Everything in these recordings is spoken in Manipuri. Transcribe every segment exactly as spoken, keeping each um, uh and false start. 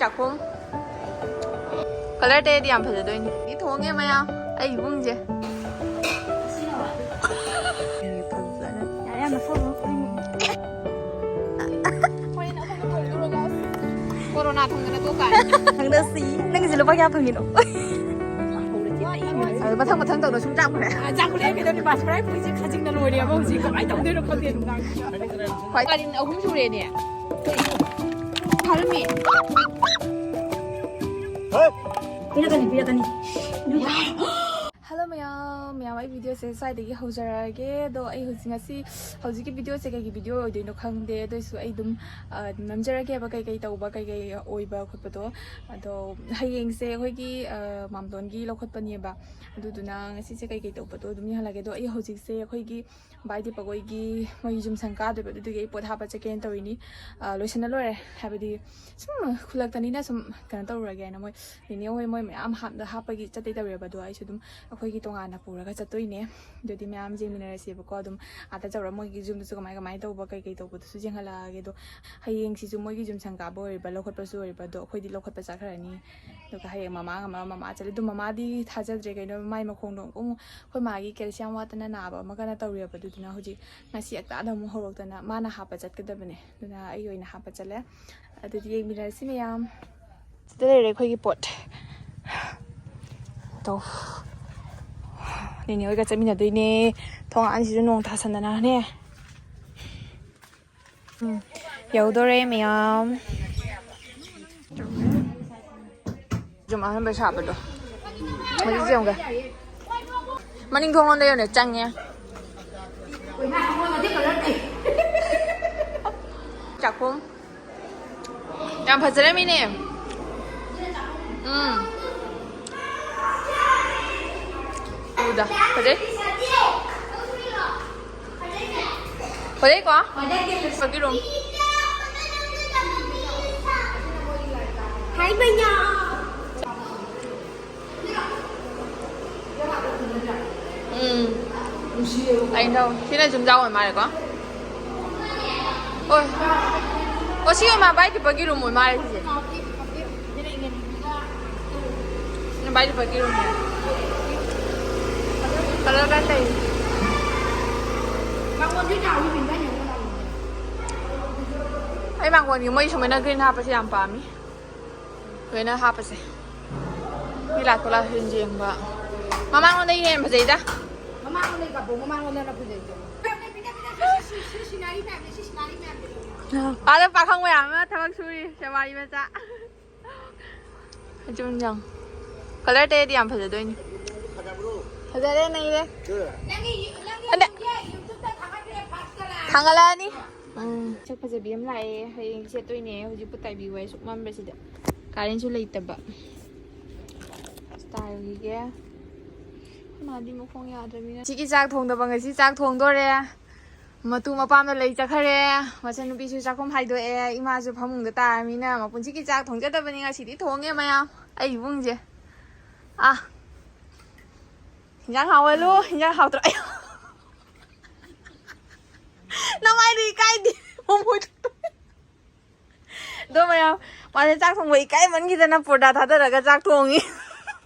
ꯆꯥꯛꯈꯨꯝ꯫ ꯀꯂꯔ ꯇꯩꯔꯗꯤ ꯌꯥꯝ ꯐꯖꯗꯣꯏꯅꯤ꯫ ꯁꯤ ꯊꯣꯡꯉꯦ ꯃꯌꯥꯝ꯫ ꯑꯩ ꯏꯕꯨꯡꯁꯦ꯫ ꯐꯖꯅ꯫ ꯌꯥꯔꯦ, ꯌꯥꯝꯅ ꯐꯣꯔꯣ꯫ ꯀꯣꯔꯣꯅꯥ ꯊꯨꯡꯗꯅ ꯇꯣꯛ ꯇꯥꯔꯦ꯫ ꯈꯪꯗꯁꯤ꯫ ꯅꯪꯒꯤꯁꯦ ꯂꯨꯄꯥ ꯀꯌꯥ ꯐꯪꯉꯤꯅꯣ? ꯑꯗꯨ ꯃꯊꯪ ꯃꯊꯪ ꯇꯧꯅ ꯁꯨꯝ ꯆꯥꯛꯈ꯭ꯔꯦ꯫ ꯑ, ꯆꯥꯛꯈ꯭ꯔꯦ꯫ ꯀꯩꯗꯧꯅꯤ? ꯃꯥꯁ ꯄꯨꯔꯥ ꯄꯨꯔꯤꯁꯦ ꯈꯥꯖꯤꯡꯅ ꯂꯣꯏꯔꯦꯕ ꯍꯧꯖꯤꯛ꯫ ꯀꯃꯥꯏꯅ ꯇꯧꯗꯣꯏꯅꯣ ꯈꯪꯗꯦ ꯅꯨꯡꯗꯥꯡ꯫ ꯍꯣꯏ꯫ ꯀꯥꯂꯦꯟ ꯑꯍꯨꯝ ꯁꯨꯔꯦꯅꯦ꯫ ꯐꯥꯔꯝꯃꯤ꯫ ꯄꯤꯔꯛꯀꯅꯤ, ꯄꯤꯔꯛꯀꯅꯤ꯫ ꯍꯜꯂꯣ ꯃꯌꯥꯝ, ꯃꯌꯥꯝ ꯑꯩ ꯚꯤꯗꯤꯑꯣꯁꯦ ꯁ꯭ꯋꯥꯏꯗꯒꯤ ꯍꯧꯖꯔꯛꯑꯒꯦ꯫ ꯑꯗꯣ ꯑꯩ ꯍꯧꯖꯤꯛ ꯉꯁꯤ, ꯍꯧꯖꯤꯛꯀꯤ ꯚꯤꯗꯤꯑꯣꯁꯦ ꯀꯩꯒꯤ ꯚꯤꯗꯤꯑꯣ ꯑꯣꯏꯗꯣꯏꯅꯣ ꯈꯪꯗꯦ꯫ ꯑꯗꯨ ꯑꯣꯏꯁꯨ ꯑꯩ ꯑꯗꯨꯝ, ꯑ, ꯅꯝꯖꯔꯛꯀꯦꯕ ꯀꯩꯀꯩ ꯇꯧꯕ, ꯀꯩꯀꯩ ꯑꯣꯏꯕ ꯈꯣꯠꯄꯗꯣ꯫ ꯑꯗꯣ ꯍꯌꯦꯡꯁꯦ ꯑꯩꯈꯣꯏꯒꯤ, ꯑ, ꯃꯥꯝꯇꯣꯟꯒꯤ ꯂꯧꯈꯠꯄꯅꯦꯕ꯫ ꯑꯗꯨꯗꯨꯅ ꯉꯁꯤꯁꯦ ꯀꯩꯀꯩ ꯇꯧꯕꯗꯣ ꯑꯗꯨꯝ ꯌꯦꯡꯍꯜꯂꯒꯦ꯫ ꯑꯗꯣ ꯑꯩ ꯍꯧꯖꯤꯛꯁꯦ ꯑꯩꯈꯣꯏꯒꯤ ꯚꯥꯏ ꯗꯤꯄꯛ ꯍꯣꯏꯒꯤ ꯃꯣꯏꯒꯤ ꯌꯨꯝꯁꯪ ꯀꯥꯗꯣꯏꯕ, ꯑꯗꯨꯗꯨꯒꯤ ꯑꯩ ꯄꯣꯠ ꯍꯥꯞꯄ ꯆꯠꯀꯦꯅ ꯇꯧꯔꯤꯅꯤ꯫ ꯑ, ꯂꯣꯏꯁꯟꯅ ꯂꯣꯏꯔꯦ꯫ ꯍꯥꯏꯕꯗꯤ ꯁꯨꯝ ꯈꯨꯜꯂꯛꯇꯅꯤꯅ ꯁꯨꯝ ꯀꯩꯅꯣ ꯇꯧꯔꯨꯔꯒꯦꯅ ꯃꯣꯏ ꯅꯦꯅꯦ ꯍꯣꯏ ꯃꯣꯏ ꯃꯌꯥꯝ ꯍꯥꯞ-, ꯍꯥꯞꯄꯒꯤ ꯆꯠꯇꯣꯏ ꯇꯧꯔꯦꯕ꯫ ꯑꯗꯣ ꯑꯩꯁꯨ ꯑꯗꯨꯝ ꯑꯩꯈꯣꯏꯒꯤ ꯇꯣꯉꯥꯟꯅ ꯄꯨꯔꯒ ꯆꯠꯇꯣꯏꯅꯦ꯫ ꯑꯗꯨꯗꯤ ꯃꯌꯥꯝ ꯌꯦꯡꯃꯤꯟꯅꯔꯁꯦꯕꯀꯣ꯫ ꯑꯗꯨꯝ ꯑꯥꯗ ꯆꯠꯂꯨꯔ ꯃꯣꯏꯒꯤ ꯌꯨꯝꯗꯁꯨ ꯀꯃꯥꯏ ꯀꯃꯥꯏ ꯇꯧꯕ, ꯀꯩ ꯀꯩ ꯇꯧꯕꯗꯨꯁꯨ ꯌꯦꯡꯍꯜꯂꯛꯑꯒꯦ꯫ ꯑꯗꯣ ꯍꯌꯦꯡꯁꯤꯁꯨ ꯃꯣꯏꯒꯤ ꯌꯨꯝꯁꯪ ꯀꯥꯕ ꯑꯣꯏꯔꯤꯕ, ꯂꯧꯈꯠꯄꯁꯨ ꯑꯣꯏꯔꯤꯕ꯫ ꯑꯗꯣ ꯑꯩꯈꯣꯏꯗꯤ ꯂꯧꯈꯠꯄ ꯆꯠꯈ꯭ꯔꯅꯤ꯫ ꯑꯗꯨꯒ ꯍꯌꯦꯡ ꯃꯃꯥꯒ ꯃꯔꯝ ꯃꯃꯥ ꯆꯠꯂꯦ꯫ ꯑꯗꯨ ꯃꯃꯥꯗꯤ ꯊꯥꯖꯗ꯭ꯔꯦ, ꯀꯩꯅꯣ ꯃꯥꯏ ꯃꯈꯣꯡꯗꯣ ꯑꯃꯨꯛ ꯑꯩꯈꯣꯏ ꯃꯥꯒꯤ ꯀꯦꯜꯁꯤꯌꯝ ꯋꯥꯠꯇꯅ ꯅꯥꯕ ꯑꯃ ꯀꯟꯅ ꯇꯧꯔꯤꯕ꯫ ꯑꯗꯨꯗꯨꯅ ꯍꯧꯖꯤꯛ ꯉꯁꯤ ꯍꯞꯇꯥꯗ ꯑꯃꯨꯛ ꯍꯧꯔꯛꯇꯅ ꯃꯥꯅ ꯍꯥꯞꯄ ꯆꯠꯀꯗꯕꯅꯦ꯫ ꯑꯗꯨꯅ ꯑꯩ ꯑꯣꯏꯅ ꯍꯥꯞꯄ ꯆꯠꯂꯦ꯫ ꯑꯗꯨꯗꯤ ꯌꯦꯡꯃꯤꯟꯅꯔꯁꯤ ꯃꯌꯥꯝ꯫ ꯁꯤꯗ ꯂꯩꯔꯦ ꯑꯩꯈꯣꯏꯒꯤ ꯄꯣꯠ꯫ ꯇꯧ꯫ ꯅꯦꯅꯦ ꯍꯣꯏꯒ ꯆꯠꯃꯤꯟꯅꯗꯣꯏꯅꯦ꯫ ꯊꯣꯡꯒꯥꯟꯁꯤꯁꯨ ꯅꯣꯡ ꯇꯥꯁꯟꯗꯅꯅꯦ꯫ ꯎꯝ, ꯌꯧꯗꯣꯔꯦ ꯃꯌꯥꯝ꯫ ꯌꯨꯝ ꯑꯍꯟꯕ ꯁꯥꯕꯗꯣ꯫ ꯍꯧꯖꯤꯛ ꯌꯦꯡꯉꯨꯒꯦ꯫ ꯃꯅꯤꯡ ꯊꯣꯡꯂꯣꯝꯗ ꯌꯦꯡꯉꯨꯅꯦ, ꯆꯪꯉꯦ꯫ ꯆꯥꯛꯈꯨꯝ꯫ ꯌꯥꯝ ꯐꯖꯔꯝꯃꯤꯅꯦ꯫ ꯎꯝ꯫ ꯎꯗ꯫ ꯐꯖꯩ꯫ ꯐꯖꯩꯀꯣ? ꯐꯖꯩ꯫ ꯐꯖꯕꯤꯔꯣ꯫ ꯍꯥꯏ ꯃꯌꯥꯝ꯫ ꯎꯝ꯫ ꯑꯩ ꯅꯧ-, ꯁꯤꯅ ꯌꯨꯝꯖꯥꯎ ꯑꯣꯏ ꯃꯥꯜꯂꯦꯀꯣ? ꯍꯣꯏ꯫ ꯑꯣ, ꯁꯤ ꯑꯣꯏ ꯃꯥ ꯕꯥꯏ ꯀꯤꯄꯔꯒꯤ ꯔꯨꯝ ꯑꯣꯏ ꯃꯥꯜꯂꯦ ꯁꯤꯁꯦ꯫ ꯃꯥꯏꯗꯤ ꯐꯀꯤꯔꯨꯅꯦ꯫ ꯀꯂꯔ ꯀꯥꯏ ꯂꯩ? ꯃꯉꯣꯟꯗꯤ ꯆꯥꯎꯏ ꯍꯦꯟꯖꯥꯡ ꯌꯦꯡꯉꯣ ꯅꯪ꯫ ꯑꯩ ꯃꯥꯡꯒꯣꯟꯒꯤ ꯃꯣꯏ ꯁꯨꯃꯥꯏꯅ ꯒ꯭ꯔꯤꯟ ꯍꯥꯞꯄꯁꯦ ꯌꯥꯝ ꯄꯥꯝꯃꯤ꯫ ꯂꯣꯏꯅ ꯍꯥꯞꯄꯁꯦ꯫ ꯃꯤ ꯂꯥꯛꯄ ꯂꯥꯛꯁꯤꯟ ꯌꯦꯡꯕ꯫ ꯃꯃꯥꯡꯂꯣꯝꯗ ꯍꯦꯟꯅ ꯐꯖꯩꯗ꯫ ꯃꯃꯥꯡꯂꯣꯝꯗ ꯀꯥꯞꯄꯣ, ꯃꯃꯥꯡꯂꯣꯝꯗꯅ ꯐꯖꯩꯗꯣ꯫ ꯁꯤ, ꯁꯤ, ꯁꯤ, ꯁꯤ ꯁꯤꯅꯔꯤ ꯃꯌꯥꯝꯁꯦ, ꯁꯤ ꯁꯤꯅꯔꯤ ꯃꯌꯥꯝꯁꯦ꯫ ꯑꯥꯗ ꯄꯥꯈꯪ ꯃꯌꯥꯝ ꯑꯃ ꯊꯕꯛ ꯁꯨꯔꯤ, ꯁꯦꯕꯥꯔꯤ ꯃꯆꯥ꯫ ꯑꯆꯨꯝ ꯌꯥꯝ꯫ ꯀꯂꯔ ꯇꯩꯗꯤ ꯌꯥꯝ ꯐꯖꯗꯣꯏꯅꯤ꯫ ꯐꯖꯔꯦ, ꯅꯩꯔꯦ꯫ ꯅꯪꯒꯤ, ꯅꯪꯒꯤ ꯑꯗ ꯌꯨꯝꯁꯦ YouTube-ꯇ ꯊꯥꯒꯠꯈ꯭ꯔꯦ, first-ꯇ ꯂꯥꯛꯑꯦ꯫ ꯊꯥꯡꯒꯠꯂꯛꯑꯅꯤ꯫ ꯎꯝ, ꯁꯛ ꯐꯖꯕꯤ ꯑꯃ ꯂꯥꯛꯑꯦ꯫ ꯍꯌꯦꯡ ꯁꯦꯠꯇꯣꯏꯅꯦ꯫ ꯍꯧꯖꯤꯛꯄꯨ ꯇꯥꯏꯕꯤꯌꯨ ꯍꯥꯏ, ꯁꯨꯛ ꯃꯝꯕꯁꯤꯗ꯫ ꯀꯥꯔꯦꯟꯁꯨ ꯂꯩꯇꯕ꯫ ꯏꯁꯇꯥꯏꯜꯒꯤꯒꯦ꯫ ꯃꯥꯗꯤ ꯃꯈꯣꯡ ꯌꯥꯗ꯭ꯔꯕꯅꯤꯅ꯫ ꯁꯤꯒꯤ ꯆꯥꯛ ꯊꯣꯡꯗꯕ ꯉꯁꯤ ꯆꯥꯛ ꯊꯣꯡꯗꯣꯔꯦ꯫ ꯃꯇꯨ ꯃꯄꯥꯝꯗ ꯂꯩ ꯆꯠꯈꯔꯦ꯫ ꯃꯆꯟꯅꯨꯄꯤꯁꯨ ꯆꯥꯛꯈꯨꯝ ꯍꯥꯏꯗꯣꯛꯑꯦ꯫ ꯏꯃꯥꯁꯨ ꯐꯃꯨꯡꯗ ꯇꯥꯔꯃꯤꯅ ꯃꯄꯨꯟꯁꯤꯒꯤ ꯆꯥꯛ ꯊꯣꯡꯖꯗꯕꯅꯤ꯫ ꯉꯁꯤꯗꯤ ꯊꯣꯡꯉꯦ ꯃꯌꯥꯝ꯫ ꯑꯩ ꯏꯕꯨꯡꯁꯦ꯫ ꯑꯥ꯫ ꯍꯤꯟꯖꯥꯡ ꯍꯥꯎꯍꯜꯂꯨ꯫ ꯍꯤꯟꯖꯥꯡ ꯍꯥꯎꯇ꯭ꯔꯣ? ꯑꯌꯣ꯫ ꯅꯃꯥꯏꯗꯨ ꯏꯀꯥꯏꯗꯦ꯫ ꯃꯣꯃꯣꯏ꯫ ꯑꯗꯣ ꯃꯌꯥꯝ, ꯃꯥꯁꯦ ꯆꯥꯛ ꯊꯣꯡꯕ ꯏꯀꯥꯏꯃꯟꯈꯤꯗꯅ ꯄꯣꯔꯗꯥ ꯊꯥꯗꯔꯒ ꯆꯥꯛ ꯊꯣꯡꯉꯤ꯫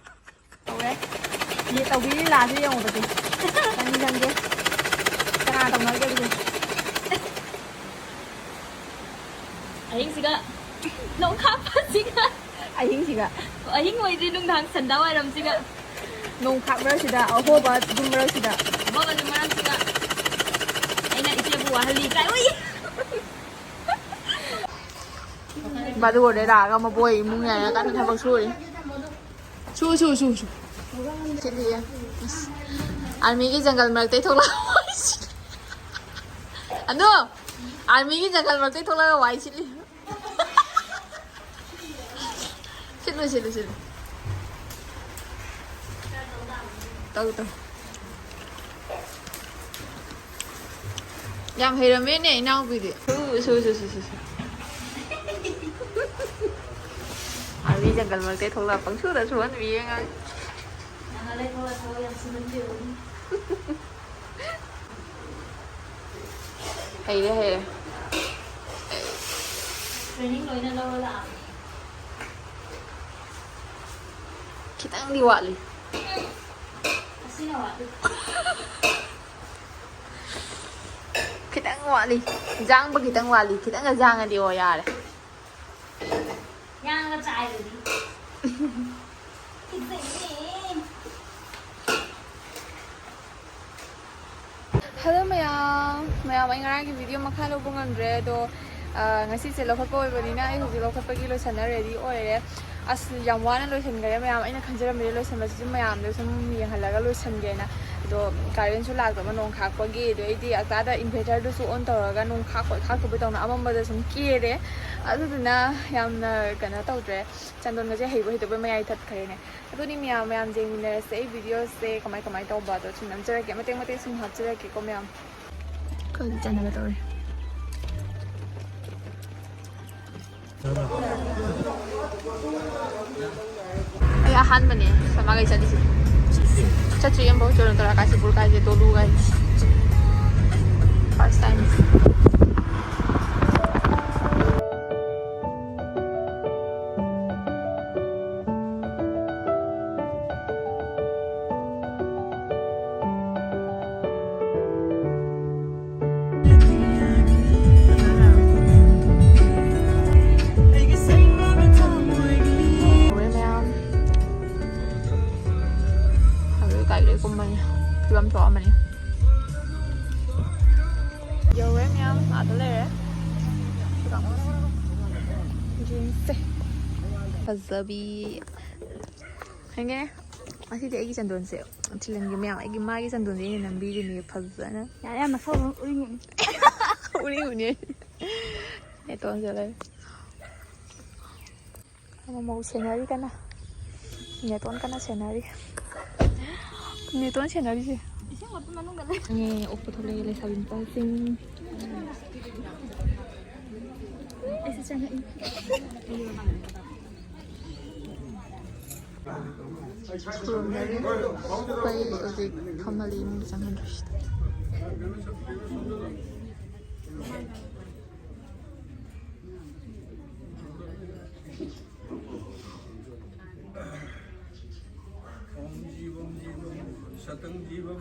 ꯇꯧꯔꯦ꯫ ꯌꯦ ꯇꯧꯕꯤꯔꯤ ꯂꯥꯁꯦ ꯌꯦꯡꯉꯨꯕꯁꯦ꯫ ꯆꯪꯗꯤ ꯆꯪꯗꯦ꯫ ꯀꯅꯥ ꯇꯧꯅꯒꯦ ꯑꯗꯨꯕꯨ? ꯑꯍꯤꯡꯁꯤꯒ ꯅꯣꯡ ꯈꯥꯛꯄꯁꯤꯒ꯫ ꯑꯍꯤꯡꯁꯤꯒ꯫ ꯑꯍꯤꯡ ꯑꯣꯏꯗ꯭ꯔꯤ, ꯅꯨꯡꯗꯥꯡ ꯁꯟꯗꯥ ꯋꯥꯏꯔꯝꯁꯤꯒ꯫ ꯅꯣꯡ ꯈꯥꯛ ꯃꯔꯛꯁꯤꯗ, ꯑꯍꯣꯕ ꯌꯨꯝ ꯃꯔꯛꯁꯤꯗ꯫ ꯑꯍꯣꯕ ꯌꯨꯝ ꯃꯔꯛꯁꯤꯗ꯫ ꯑꯩꯅ ꯏꯆꯦꯕꯨ ꯋꯥꯍꯜꯂꯤ ꯀꯥꯏ, ꯎꯏ꯫ ꯕꯥꯗꯨ ꯑꯣꯏꯔꯦ ꯂꯥꯛꯑꯒ ꯃꯕꯣꯏ ꯏꯃꯨꯡ ꯌꯥꯏꯔ ꯀꯟꯅ ꯊꯕꯛ ꯁꯨꯔꯤ꯫ ꯁꯨ, ꯁꯨ, ꯁꯨ, ꯁꯨ꯫ ꯁꯤꯗꯤ ꯑꯁ, ꯑꯥꯔꯃꯤꯒꯤ ꯖꯪꯒꯜ ꯃꯔꯛꯇꯩ ꯊꯣꯛꯂꯛꯑꯣ꯫ ꯑꯗꯣ, ꯑꯥꯔꯃꯤꯒꯤ ꯖꯪꯒꯜ ꯃꯔꯛꯇꯩ ꯊꯣꯛꯂꯛꯑꯒ ꯋꯥꯏ ꯁꯤꯠꯂꯤ꯫ ꯁꯤꯠꯂꯨ, ꯁꯤꯠꯂꯨ, ꯁꯤꯠꯂꯨ꯫ ꯇꯧ, ꯇꯧ꯫ ꯌꯥꯝ ꯍꯩꯔꯝꯃꯦꯅꯦ ꯏꯅꯥꯎꯄꯤꯗꯤ꯫ ꯁꯨ, ꯁꯨ, ꯁꯨ, ꯁꯨ, ꯁꯨ, ꯁꯨ꯫ ꯑꯥꯔꯃꯤ ꯖꯪꯒꯜ ꯃꯔꯛꯇꯩ ꯊꯣꯛꯂꯛꯑ ꯄꯪꯁꯨꯗ ꯁꯨꯍꯟꯕꯤ ꯑꯉꯥꯡ꯫ ꯅꯍꯥꯟ ꯂꯩ ꯊꯣꯛꯂꯛꯑ ꯊꯕꯛ ꯌꯥꯝ ꯁꯨꯍꯟꯕꯤꯔꯝꯃꯤ꯫ ꯍꯩꯔꯦ, ꯍꯩꯔꯦ꯫ Training ꯂꯣꯏꯅ ꯂꯧꯔ ꯂꯥꯛꯑꯕꯅꯦ꯫ ꯈꯤꯇꯪꯗꯤ ꯋꯥꯠꯂꯤ꯫ ꯈꯤꯇꯪ ꯋꯥꯠꯂꯤ꯫ ꯌꯥꯡꯕ ꯈꯤꯇꯪ ꯋꯥꯠꯂꯤ꯫ ꯈꯤꯇꯪꯒ ꯌꯥꯡꯉꯗꯤ ꯑꯣ ꯌꯥꯔꯦ꯫ ꯌꯥꯡꯉꯒ ꯆꯥꯏꯕꯗꯤ꯫ ꯐꯖꯩꯌꯦ꯫ ꯍꯜꯂꯣ ꯃꯌꯥꯝ꯫ ꯃꯌꯥꯝ, ꯑꯩ ꯉꯔꯥꯡꯒꯤ ꯚꯤꯗꯤꯑꯣ ꯃꯈꯥ ꯂꯧꯕ ꯉꯝꯗ꯭ꯔꯦ, ꯑꯗꯣ, ꯑ, ꯉꯁꯤꯁꯦ ꯂꯧꯈꯠꯄ ꯑꯣꯏꯕꯅꯤꯅ ꯑꯩ ꯍꯧꯖꯤꯛ ꯂꯧꯈꯠꯄꯒꯤ ꯂꯣꯏꯁꯟꯅ ꯔꯦꯗꯤ ꯑꯣꯏꯔꯦ꯫ ꯑꯁ, ꯌꯥꯝ ꯋꯥꯅ ꯂꯣꯏꯁꯤꯟꯈꯔꯦ ꯃꯌꯥꯝ꯫ ꯑꯩꯅ ꯈꯟꯖꯔꯝꯕꯗꯤ ꯂꯣꯏꯁꯟꯕꯁꯤꯁꯨ ꯃꯌꯥꯝꯗ ꯁꯨꯝ ꯌꯦꯡꯍꯜꯂꯒ ꯂꯣꯏꯁꯟꯒꯦꯅ꯫ ꯑꯗꯣ ꯀꯔꯦꯟꯁꯨ ꯂꯥꯛꯇꯕ ꯅꯣꯡ ꯈꯥꯛꯄꯒꯤ, ꯑꯗꯣ ꯑꯩꯗꯤ ꯑꯇꯥꯗ inverterꯗꯨꯁꯨ on ꯇꯧꯔꯒ ꯅꯣꯡ ꯈꯥꯛꯄꯣꯏ ꯈꯥꯛꯇꯕꯣꯏ ꯇꯧꯅ ꯑꯃꯝꯕꯗ ꯁꯨꯝ ꯀꯦꯔꯦ꯫ ꯑꯗꯨꯗꯨꯅ ꯌꯥꯝꯅ ꯀꯩꯅꯣ ꯇꯧꯗ꯭ꯔꯦ, ꯆꯟꯗꯣꯟꯒꯁꯦ ꯍꯩꯕ ꯍꯩꯇꯕ ꯃꯌꯥꯏ ꯊꯠꯈ꯭ꯔꯦꯅꯦ꯫ ꯑꯗꯨꯅꯤ ꯃꯌꯥꯝ, ꯃꯌꯥꯝ ꯌꯦꯡꯃꯤꯟꯅꯔꯁꯦ ꯑꯩ ꯚꯤꯗꯤꯑꯣꯁꯦ ꯀꯃꯥꯏ ꯀꯃꯥꯏ ꯇꯧꯕ ꯑꯗꯣ ꯁꯨꯝ ꯅꯝꯖꯔꯛꯀꯦ, ꯃꯇꯦꯛ ꯃꯇꯦꯛ ꯁꯨꯝ ꯍꯥꯞꯆꯔꯛꯀꯦꯀꯣ ꯃꯌꯥꯝ꯫ ꯀꯔꯤ ꯆꯥꯟꯅꯕ ꯇꯧꯔꯦ? ꯑꯩ ꯑꯍꯥꯟꯕꯅꯦ ꯁꯃꯥꯒꯩ ꯆꯠꯂꯤꯁꯦ꯫ ꯆꯠꯇ꯭ꯔꯤ ꯑꯃꯐꯥꯎ ꯆꯣꯔꯟ ꯇꯧꯔ ꯀꯥꯏꯁꯦ, ꯕꯨꯜ ꯀꯥꯏꯁꯦ, ꯇꯣꯂꯨ ꯀꯥꯏꯁꯦ꯫ First time꯫ ꯍꯧꯔꯦ ꯃꯌꯥꯝ꯫ ꯍꯧꯖꯤꯛ ꯒꯥꯔꯤ ꯂꯣꯏ ꯀꯨꯝꯃꯅꯤ꯫ ꯐꯤꯕꯝ ꯊꯣꯛꯑꯝꯃꯅꯤ꯫ ꯌꯧꯔꯦ ꯃꯌꯥꯝ, ꯑꯥꯗ ꯂꯩꯔꯦ꯫ ꯌꯦꯡꯁꯦ꯫ ꯐꯖꯕꯤ꯫ ꯍꯦꯡꯒꯦ꯫ ꯉꯁꯤꯗꯤ ꯑꯩꯒꯤ ꯆꯟꯗꯣꯟꯁꯦ ꯊꯤꯜꯍꯟꯒꯦ ꯃꯌꯥꯝ꯫ ꯑꯩꯒꯤ ꯃꯥꯒꯤ ꯆꯟꯗꯣꯟꯁꯦ ꯑꯩꯅ ꯅꯝꯕꯤꯔꯤꯅꯦ ꯐꯖꯅ꯫ ꯌꯥꯔꯦ, ꯌꯥꯝ ꯃꯁꯧ ꯑꯗꯨꯝ ꯎꯔꯤꯉꯩꯅꯦ꯫ ꯎꯔꯤ ꯎꯅꯤ꯫ ꯅꯦꯇꯣꯟꯁꯦ ꯂꯩ꯫ ꯑꯃꯃꯧ ꯁꯦꯟꯅꯔꯤ ꯀꯟꯅ꯫ ꯅꯦꯇꯣꯟ ꯀꯟꯅ ꯁꯦꯟꯅꯔꯤ꯫ ꯅꯦꯇꯣꯟ ꯁꯦꯟꯅꯔꯤꯁꯦ꯫ ꯏꯁꯤꯡ ꯕꯣꯇꯜ ꯃꯅꯨꯡꯗ ꯂꯩ꯫ ꯈꯪꯉꯦ, ꯑꯣꯛꯄ ꯊꯣꯛꯂꯛꯑꯦ ꯂꯩꯁꯥꯕꯤ ꯅꯨꯄꯥꯁꯤꯡ꯫ ꯑꯩꯁꯨ ꯆꯪꯉꯛꯏ꯫ ꯈꯨꯔꯨꯝꯖꯔꯤ꯫ ꯑꯩꯈꯣꯏ ꯍꯧꯖꯤꯛ ꯐꯝꯍꯜꯂꯤ ꯏꯃꯨꯡꯗ ꯆꯪꯍꯟꯗ꯭ꯔꯤꯁꯤꯗ꯫ सतंग जीवम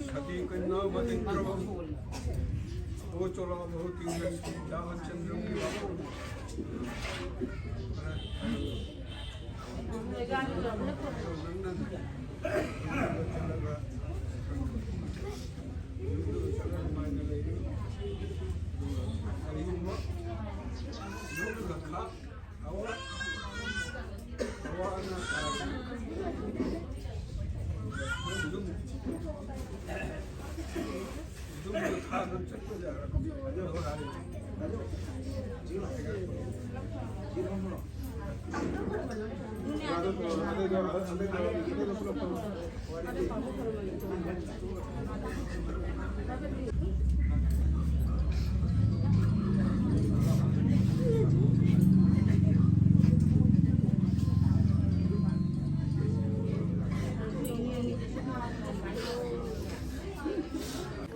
सती कन्या मतिंद्रवम। वो चला बहुत इंद्र सीता चंद्रम।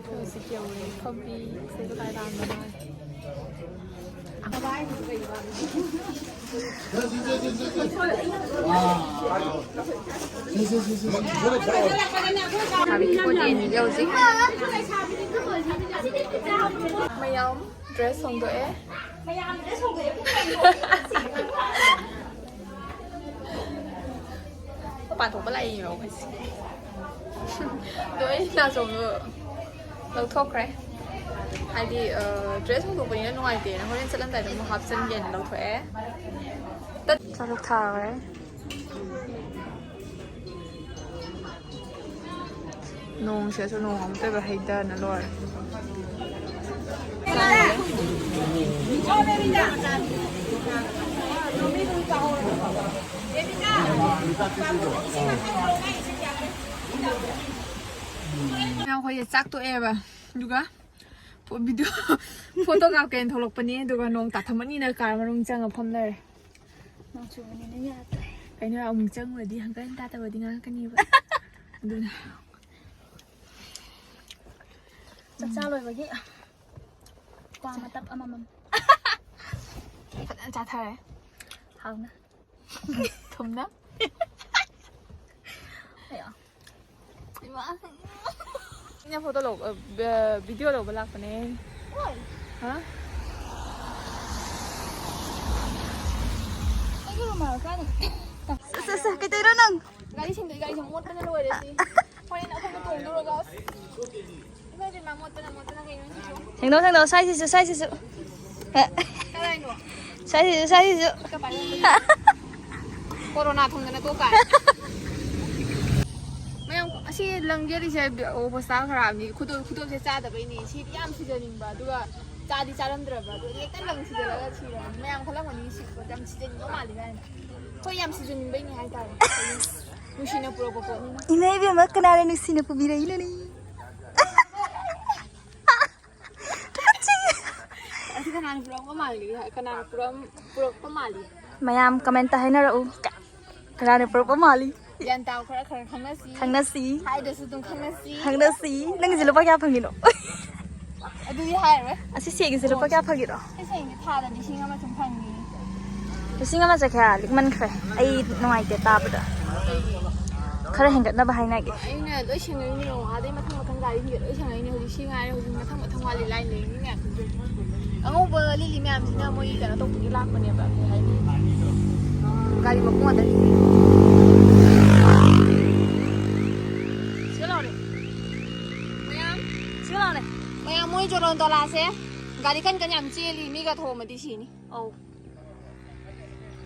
ꯍꯧꯖꯤꯛ ꯌꯧꯔꯦ ꯈꯣꯝꯕꯤ꯫ ꯁꯤꯕꯨ ꯀꯥꯏ ꯂꯥꯛꯑꯝꯕꯅꯣ? ꯁꯥꯕꯤ ꯄꯣꯠ ꯌꯦꯡꯉꯤꯒꯦ ꯍꯧꯖꯤꯛ꯫ ꯃꯌꯥꯝ ꯗ꯭ꯔꯦꯁ ꯍꯣꯡꯗꯣꯛꯑꯦ꯫ ꯃꯄꯥꯟ ꯊꯣꯛꯄ ꯂꯥꯛꯏꯅꯦꯕ ꯑꯩꯈꯣꯏꯁꯦ꯫ ꯑꯗꯣ ꯑꯩ ꯅꯥꯆꯣꯝꯗꯣ ꯂꯧꯊꯣꯛꯈ꯭ꯔꯦ꯫ ꯍꯥꯏꯗꯤ, ꯑ, ꯗ꯭ꯔꯦꯁ ꯍꯣꯡꯗꯣꯛꯄꯅꯤꯅ ꯅꯨꯡꯉꯥꯏꯇꯦꯅ ꯍꯣꯔꯦꯟ ꯆꯠꯂꯝꯗꯥꯏꯗ ꯑꯃꯨꯛ ꯍꯥꯞꯆꯤꯟꯒꯦꯅ ꯂꯧꯊꯣꯛꯑꯦ꯫ ꯇꯠ ꯆꯥꯔꯨꯛ ꯊꯥꯈ꯭ꯔꯦ꯫ ꯅꯣꯡꯁꯤꯁꯨ ꯅꯣꯡ ꯑꯃꯨꯛꯇꯣꯏꯕ ꯍꯩꯗꯅ ꯂꯣꯏꯔꯦ꯫ ꯑꯩꯈꯣꯏꯁꯦ ꯆꯥꯛ ꯇꯣꯛꯑꯦꯕ, ꯑꯗꯨꯒ ꯐꯣ-, ꯚꯤꯗꯤꯑꯣ ꯐꯣꯇꯣ ꯀꯥꯞꯀꯦꯅ ꯊꯣꯛꯂꯛꯄꯅꯦ, ꯑꯗꯨꯒ ꯅꯣꯡ ꯇꯥꯊꯝꯃꯅꯤꯅ ꯀꯥꯔ ꯃꯅꯨꯡ ꯆꯪꯉ ꯐꯝ ꯂꯩꯔꯦ꯫ ꯅꯣꯡ ꯆꯨꯕꯅꯤꯅ ꯌꯥꯗ꯭ꯔꯦ꯫ ꯀꯩꯅꯣ, ꯑꯃꯨꯛ ꯆꯪꯉꯨꯔꯗꯤ ꯍꯪꯒꯠ ꯍꯟꯗ ꯇꯧꯔꯗꯤ ꯉꯥꯡꯉꯛꯀꯅꯤꯕ꯫ ꯑꯗꯨꯅ ꯆꯥꯛꯆꯥ ꯂꯣꯏꯕꯒꯤ ꯀ꯭ꯋꯥ ꯃꯇꯞ ꯑꯃꯃꯝ ꯐꯖꯅ ꯆꯥꯊꯔꯦ꯫ ꯍꯥꯎꯅ꯫ ꯊꯨꯝꯅ꯫ ꯑꯌꯥ꯫ ꯑꯩꯅ ꯐꯣꯇꯣ ꯂꯧꯕ, ꯑ, ꯚꯤꯗꯤꯑꯣ ꯂꯧꯕ ꯂꯥꯛꯄꯅꯦ꯫ ꯍꯣꯏ꯫ ꯍꯥ? ꯑꯩꯒꯤ ꯔꯨꯃꯥꯜ ꯀꯥꯏꯗ? ꯁꯦ, ꯁꯦ, ꯁꯦ, ꯀꯩꯗꯧꯔꯤꯅꯣ ꯅꯪ? ꯒꯥꯔꯤ ꯁꯤꯟꯗꯣꯏ, ꯒꯥꯔꯤꯁꯦ ꯃꯣꯠꯄꯅ ꯂꯣꯏꯔꯦ ꯁꯤ꯫ ꯍꯣꯔꯦꯟ ꯑꯩꯈꯣꯏꯅ ꯇꯣꯡꯗꯣꯔꯒ꯫ ꯏꯃꯥꯏ ꯄꯦꯝꯃ, ꯃꯣꯠꯄꯅ, ꯃꯣꯠꯄꯅ ꯀꯩꯅꯣ ꯁꯤꯁꯨ? ꯁꯦꯡꯗꯣꯛ, ꯁꯦꯡꯗꯣꯛ, ꯁ꯭ꯋꯥꯏꯁꯤꯁꯨ, ꯁ꯭ꯋꯥꯏꯁꯤꯁꯨ꯫ ꯀꯗꯥꯏꯅꯣ? ꯁ꯭ꯋꯥꯏꯁꯤꯁꯨ, ꯁ꯭ꯋꯥꯏꯁꯤꯁꯨ꯫ ꯀꯣꯔꯣꯅꯥ ꯊꯨꯡꯗꯅ ꯇꯣꯛ ꯇꯥꯔꯦ꯫ ꯃꯌꯥꯝ, ꯑꯁꯤ ꯂꯪ ꯌꯦꯠꯂꯤꯁꯦ ꯍꯣꯁꯇꯥꯜ ꯈꯔ ꯑꯃꯅꯤ꯫ ꯈꯨꯗꯣꯞ, ꯈꯨꯗꯣꯞꯁꯦ ꯆꯥꯗꯕꯩꯅꯦ꯫ ꯁꯤꯗꯤ ꯌꯥꯝ ꯁꯤꯖꯅꯤꯡꯕ, ꯑꯗꯨꯒ ꯆꯥꯗꯤ ꯆꯥꯔꯝꯗ꯭ꯔꯕ, ꯑꯗꯨ ꯍꯦꯛꯇ ꯂꯪ ꯁꯤꯖꯜꯂꯒ ꯁꯤꯔꯕꯅꯤ꯫ ꯃꯌꯥꯝ ꯈꯜꯂꯝꯒꯅꯤ ꯁꯤ ꯌꯥꯝ ꯁꯤꯖꯅꯤꯡꯕ ꯃꯥꯜꯂꯤ ꯀꯥꯏꯅ꯫ ꯍꯣꯏ, ꯌꯥꯝ ꯁꯤꯖꯅꯤꯡꯕꯩꯅꯦ ꯍꯥꯏꯇꯥꯔꯦ꯫ ꯅꯨꯡꯁꯤꯅ ꯄꯨꯔꯛꯄ ꯄꯣꯠꯅꯤꯅ꯫ ꯏꯃꯥ ꯏꯕꯦꯝꯃ, ꯀꯅꯥꯅ ꯅꯨꯡꯁꯤꯅ ꯄꯨꯕꯤꯔꯛꯏꯅꯣꯅꯦ? ꯑꯁꯤ ꯀꯅꯥꯅ ꯄꯨꯔꯛꯄ ꯃꯥꯜꯂꯤ? ꯀꯅꯥꯅ ꯄꯨꯔꯛ-, ꯄꯨꯔꯛꯄ ꯃꯥꯜꯂꯤ? ꯃꯌꯥꯝ ꯀꯃꯦꯟꯇ ꯍꯥꯏꯅꯔꯛꯎ꯫ ꯀꯅꯥꯅ ꯄꯨꯔꯛꯄ ꯃꯥꯜꯂꯤ? ꯒ꯭ꯌꯥꯟ ꯇꯥꯎ, ꯈꯔ ꯈꯔ ꯈꯪꯅꯁꯤ꯫ ꯈꯪꯅꯁꯤ꯫ ꯍꯥꯏꯗ꯭ꯔꯁꯨ ꯑꯗꯨꯝ ꯈꯪꯅꯁꯤ꯫ ꯈꯪꯅꯁꯤ꯫ ꯅꯪꯒꯤꯁꯦ ꯂꯨꯄꯥ ꯀꯌꯥ ꯐꯪꯉꯤꯅꯣ? ꯑꯗꯨꯗꯤ ꯍꯥꯏꯔꯣꯏ꯫ ꯑꯁꯤ ꯁꯦꯡꯒꯤꯁꯦ ꯂꯨꯄꯥ ꯀꯌꯥ ꯐꯪꯉꯤꯅꯣ? ꯁꯤ ꯁꯦꯡꯒꯤꯁꯦ ꯊꯥꯗ ꯂꯤꯁꯤꯡ ꯑꯃ ꯁꯨꯝ ꯐꯪꯉꯤ꯫ ꯂꯤꯁꯤꯡ ꯑꯃ ꯆꯠꯈ꯭ꯔꯦ, ꯂꯤꯛꯃꯟꯈ꯭ꯔꯦ꯫ ꯑꯩ ꯅꯨꯡꯉꯥꯏꯇꯦ ꯇꯥꯕꯗ꯫ ꯈꯔ ꯍꯦꯟꯒꯠꯅꯕ ꯍꯥꯏꯅꯒꯦ꯫ ꯑꯩꯅ ꯂꯣꯏ ꯁꯦꯡꯉꯛꯏꯅꯦ, ꯌꯦꯡꯉꯣ꯫ ꯑꯥꯗꯩ ꯃꯊꯪ ꯃꯊꯪ ꯒꯥꯔꯤꯁꯤꯡꯁꯦ ꯂꯣꯏ ꯁꯦꯡꯉꯛꯏꯅꯦ꯫ ꯍꯧꯖꯤꯛ ꯁꯤ ꯉꯥꯏꯔꯦ, ꯍꯧꯖꯤꯛ ꯃꯊꯪ ꯃꯊꯪ ꯋꯥꯠꯂꯤ, ꯂꯥꯏꯟ ꯂꯩꯔꯤ ꯃꯤ ꯃꯌꯥꯝꯁꯤꯡꯁꯦ꯫ ꯑꯉꯧꯕ ꯂꯤꯂꯤ ꯃꯌꯥꯝꯁꯤꯅ ꯃꯣꯏ ꯀꯩꯅꯣ ꯇꯧꯕꯒꯤ ꯂꯥꯛꯄꯅꯦꯕ, ꯀꯩ ꯍꯥꯏꯅꯤ? ꯒꯥꯔꯤ ꯃꯈꯣꯡ ꯑꯗ꯫ ꯁꯤꯗ ꯂꯥꯎꯅꯦ꯫ ꯃꯌꯥꯝ꯫ ꯁꯤꯗ ꯂꯥꯎꯅꯦ꯫ ꯃꯌꯥꯝ, ꯃꯣꯏ ꯖꯣꯔꯣꯟ ꯇꯣꯂꯥꯁꯦ ꯒꯥꯔꯤ ꯀꯟ ꯀꯟ ꯌꯥꯝ ꯆꯦꯜꯂꯤ, ꯃꯤꯒ ꯊꯣꯝꯃꯗꯤ ꯁꯤꯅꯤ꯫ ꯑꯧ꯫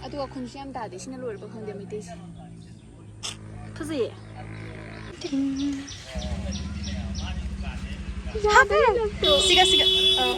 ꯑꯗꯨꯒ ꯈꯨꯟꯁꯨ ꯌꯥꯝ ꯇꯥꯗꯦ꯫ ꯁꯤꯅ ꯂꯣꯏꯔꯕ ꯈꯪꯗꯦ ꯃꯩꯇꯩꯁꯦ꯫ ꯐꯖꯩꯌꯦ꯫ ꯁꯤꯒ, ꯁꯤꯒ꯫ ꯑꯥ꯫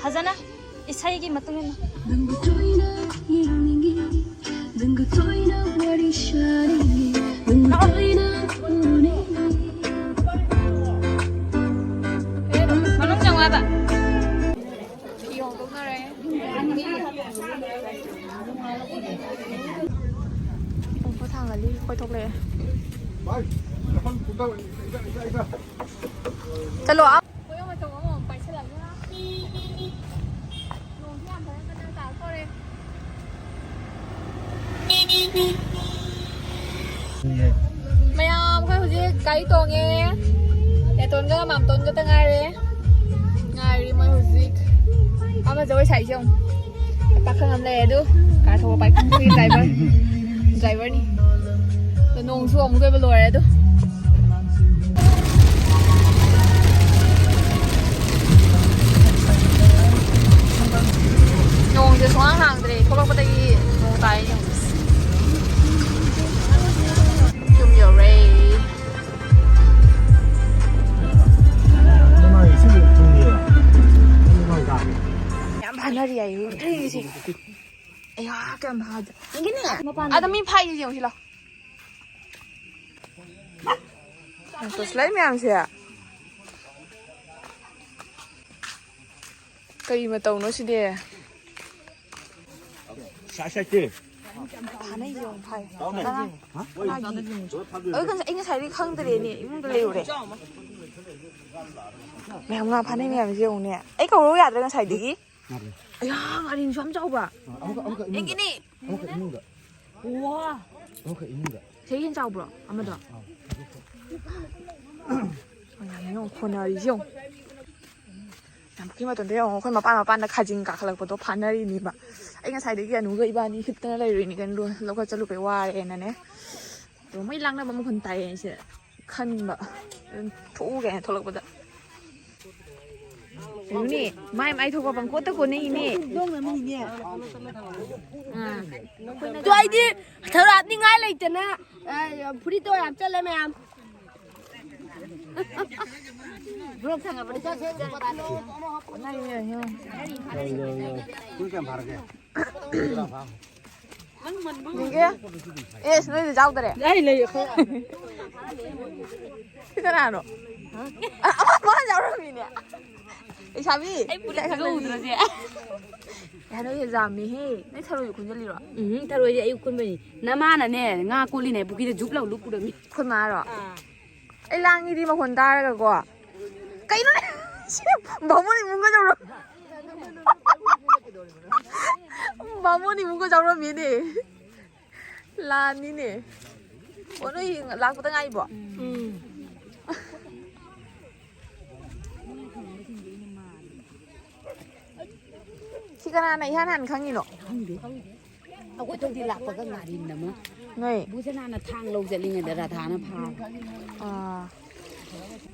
ꯐꯖꯅ ꯏꯁꯩꯒꯤ ꯃꯇꯨꯡ ꯏꯟꯅ꯫ ꯅꯪꯕꯨ ꯇꯣꯏꯅ ꯌꯦꯡꯅꯤꯡꯉꯤ, ꯅꯪꯒ ꯇꯣꯏꯅ ꯋꯥꯔꯤ ꯁꯥꯅꯤꯡꯉꯤ, ꯅꯪꯕꯨ ꯇꯣꯏꯅ ꯄꯣꯠ ꯊꯥꯡꯒꯠꯂꯤ, ꯑꯩꯈꯣꯏ ꯊꯣꯛꯂꯛꯑꯦ꯫ ꯆꯠꯂꯣ, ꯑꯥ꯫ ꯄꯣꯠ ꯃꯆꯧ ꯑꯃꯃꯨꯛ ꯄꯥꯏꯁꯜꯂꯛꯑꯒ꯫ ꯅꯣꯡꯁꯦ ꯌꯥꯝ ꯐꯖꯅ ꯀꯟꯅ ꯇꯥꯔꯛꯇꯣꯔꯦ꯫ ꯃꯌꯥꯝ, ꯑꯩꯈꯣꯏ ꯍꯧꯖꯤꯛ ꯒꯥꯔꯤ ꯇꯣꯡꯉꯦ꯫ ꯅꯦꯇꯣꯟꯒ ꯃꯥꯝꯇꯣꯟ ꯈꯛꯇ ꯉꯥꯏꯔꯦ꯫ ꯉꯥꯏꯔꯤ ꯃꯣꯏ ꯍꯧꯖꯤꯛ꯫ ꯑꯃ ꯖꯒꯣꯏ ꯁꯥꯏꯁꯦ ꯌꯦꯡꯉꯨ꯫ ꯄꯥꯈꯪ ꯑꯃ ꯂꯩ ꯑꯗꯨ꯫ ꯀꯥꯔ ꯊꯧꯕ ꯄꯥꯏꯈꯪꯒꯤ ꯗ꯭ꯔꯥꯏꯚꯔ꯫ ꯗ꯭ꯔꯥꯏꯚꯔꯅꯤ꯫ ꯑꯗꯣ ꯅꯣꯡꯁꯨ ꯑꯃꯨꯛꯇꯣꯏꯕ ꯂꯣꯏꯔꯦ ꯑꯗꯣ꯫ ꯅꯣꯡꯁꯦ ꯁꯨꯡꯍꯥꯡ ꯍꯥꯡꯗ꯭ꯔꯦ꯫ ꯊꯣꯛꯂꯛꯄꯗꯒꯤ ꯅꯣꯡ ꯇꯥꯏ ꯌꯦꯡꯉꯨ꯫ ꯌꯨꯝ ꯌꯧꯔꯦ꯫ ꯌꯥꯝ ꯐꯥꯅꯔꯤ ꯍꯥꯏꯌꯦ꯫ ꯑꯩꯁꯦ꯫ ꯑꯌꯥ, ꯀꯌꯥꯝ ꯐꯥꯗ-, ꯌꯦꯡꯒꯦꯅꯦ꯫ ꯑꯗ ꯃꯤ ꯐꯥꯏꯁꯦ ꯌꯦꯡꯉꯨ ꯁꯤ ꯂꯥꯎ꯫ ꯇꯣꯁꯂꯥꯏ ꯃꯌꯥꯝꯁꯦ꯫ ꯀꯔꯤ ꯃꯇꯧꯅꯣ ꯁꯤꯗꯤ? ꯐꯥꯅꯩꯁꯦ ꯌꯦꯡꯉꯨ, ꯐꯥꯏ꯫ ꯀꯅꯥ? ꯀꯅꯥꯒꯤ? ꯑꯩ ꯉꯁꯥꯏ-, ꯑꯩ ꯉꯁꯥꯏꯗꯒꯤ ꯈꯪꯗ꯭ꯔꯦꯅꯦ, ꯏꯃꯨꯡꯗ ꯂꯩꯔꯨꯔꯦ꯫ ꯃꯌꯥꯝ ꯉꯥ ꯐꯥꯅꯩ ꯃꯌꯥꯝꯁꯦ ꯌꯦꯡꯉꯨꯅꯦ꯫ ꯑꯩ ꯀꯧꯔꯛꯎ ꯌꯥꯗ꯭ꯔꯥ ꯉꯁꯥꯏꯗꯒꯤ? ꯌꯥꯗ꯭ꯔꯦ꯫ ꯑꯌꯥ, ꯉꯥꯔꯤꯟꯁꯨ ꯌꯥꯝ ꯆꯥꯎꯕ꯫ ꯑ, ꯑꯃꯨꯛꯀ, ꯑꯃꯨꯛꯀ ꯏꯃꯨꯡꯗ꯫ ꯌꯦꯡꯒꯦꯅꯦ꯫ ꯑꯃꯨꯛꯀ ꯏꯃꯨꯡꯗ꯫ ꯋꯥ꯫ ꯑꯃꯨꯛꯀ ꯏꯃꯨꯡꯗ꯫ ꯁꯤ ꯍꯦꯟꯅ ꯆꯥꯎꯕ꯭ꯔꯣ ꯑꯃꯗꯣ? ꯑꯥ꯫ ꯃꯌꯥꯝ ꯌꯦꯡꯉꯨ, ꯈꯣꯟꯅꯔꯤꯁꯦ ꯌꯦꯡꯉꯨ꯫ ꯌꯥꯝ ꯄꯨꯈ꯭ꯔꯤ ꯃꯇꯣꯟꯗ ꯌꯦꯡꯉꯣ, ꯑꯩꯈꯣꯏ ꯃꯄꯥꯟ ꯃꯄꯥꯟꯗ ꯈꯥꯖꯤꯡ ꯀꯥꯈꯠꯂꯛꯄꯗꯣ ꯐꯥꯅꯔꯤꯅꯤꯕ꯫ ꯑꯩ ꯉꯁꯥꯏꯗꯒꯤ ꯑꯅꯨꯒ ꯏꯕꯥꯅꯤ ꯍꯤꯞꯇꯅ ꯂꯩꯔꯨꯏꯅꯤ ꯀꯩꯅꯣ, ꯂꯧ-, ꯂꯧꯈꯠ ꯆꯠꯂꯨꯕꯩ ꯋꯥꯔꯦꯅꯅꯦ꯫ ꯑꯗꯣ ꯃꯣꯏ ꯂꯥꯡꯅꯕ ꯃꯈꯣꯟ ꯇꯥꯏꯌꯦ ꯑꯩꯁꯦ꯫ ꯈꯟꯕ꯫ ꯑꯗꯨꯝ ꯊꯣꯛꯎ ꯀꯥꯏꯅ ꯊꯣꯛꯂꯛꯄꯗ꯫ ꯀꯩꯅꯣꯅꯦ, ꯃꯥꯏ ꯃꯥꯏ ꯊꯣꯛꯄ ꯄꯪꯀꯣꯠꯇ ꯀꯣꯠꯅꯩꯅꯦ꯫ ꯑꯥ꯫ ꯑꯗꯣ ꯑꯩꯗꯤ ꯊꯧꯔꯥꯠꯅꯤꯡꯉꯥꯏ ꯂꯩꯇꯅ, ꯑ, ꯐꯨꯔꯤꯠꯇꯣ ꯌꯥꯝ ꯆꯠꯂꯦ ꯃꯌꯥꯝ꯫ ꯒ꯭ꯔꯨꯞ ꯊꯥꯡꯒꯠꯄꯗ ꯀꯣꯠꯅꯔꯤ ꯃꯌꯥꯝ ꯌꯦꯡꯉꯣ꯫ ꯅꯤꯡꯒꯦ? ꯑꯦꯁ, ꯅꯣꯏꯗ ꯌꯥꯎꯗꯔꯦ? ꯑꯩ ꯂꯩ, ꯑꯩꯈꯣꯏ꯫ ꯁꯤ ꯀꯅꯥꯅꯣ? ꯑ, ꯑꯃ, ꯃꯥ ꯌꯥꯎꯔꯝꯃꯤꯅꯦ꯫ ꯂꯩꯁꯥꯕꯤ, ꯑꯩ ꯄꯨꯔꯤꯒ ꯎꯗ꯭ꯔꯁꯦ꯫ ꯍꯟꯗꯛ ꯌꯥꯝꯃꯤꯍꯦ꯫ ꯅꯪ ꯊꯔꯣꯏꯁꯨ ꯈꯨꯟꯖꯜꯂꯤꯔꯣ? ꯎꯝ, ꯊꯔꯣꯏꯁꯦ ꯑꯌꯨꯛ ꯈꯨꯟꯕꯅꯤ꯫ ꯅꯃꯥꯅꯅꯦ, ꯉꯥ ꯀꯣꯠꯂꯤꯅꯦ ꯄꯨꯈ꯭ꯔꯤꯗ ꯖꯨꯞ ꯂꯥꯎ ꯂꯨꯞ ꯄꯨꯔꯝꯃꯤ꯫ ꯑꯩꯈꯣꯏ ꯃꯥꯔꯣ? ꯑꯥ꯫ ꯑꯩ ꯂꯥꯡꯉꯤꯗꯤ ꯃꯈꯣꯟ ꯇꯥꯔꯒꯀꯣ꯫ ꯀꯩꯅꯣꯅꯦ? ꯁꯤ ꯕꯥꯃꯣꯟ ꯏꯃꯨꯡꯒ ꯇꯧꯔꯣ꯫ ꯕꯥꯃꯣꯟ ꯏꯃꯨꯡꯒ ꯌꯥꯎꯔꯝꯃꯦꯅꯦ꯫ ꯂꯥꯟꯅꯤꯅꯦ꯫ ꯑꯣ, ꯅꯣꯏ ꯂꯥꯛꯄꯗ ꯉꯥꯏꯕꯣ? ꯎꯝ꯫ ꯁꯤ ꯀꯅꯥꯅ ꯏꯍꯥꯟ ꯍꯥꯟꯅ ꯈꯪꯉꯤꯅꯣ? ꯈꯪꯗꯦ꯫ ꯑꯩꯈꯣꯏ ꯊꯧꯗꯤ ꯂꯥꯛꯄꯒ ꯉꯥꯔꯤꯟ ꯑꯃ꯫ ꯅꯣꯏ꯫ ꯕꯨꯁꯅꯥꯅ ꯊꯥꯡ ꯂꯧ ꯆꯠꯂꯤꯉꯩꯗ ꯔꯥꯙꯥꯅ ꯐꯥꯕ꯫ ꯑꯥ꯫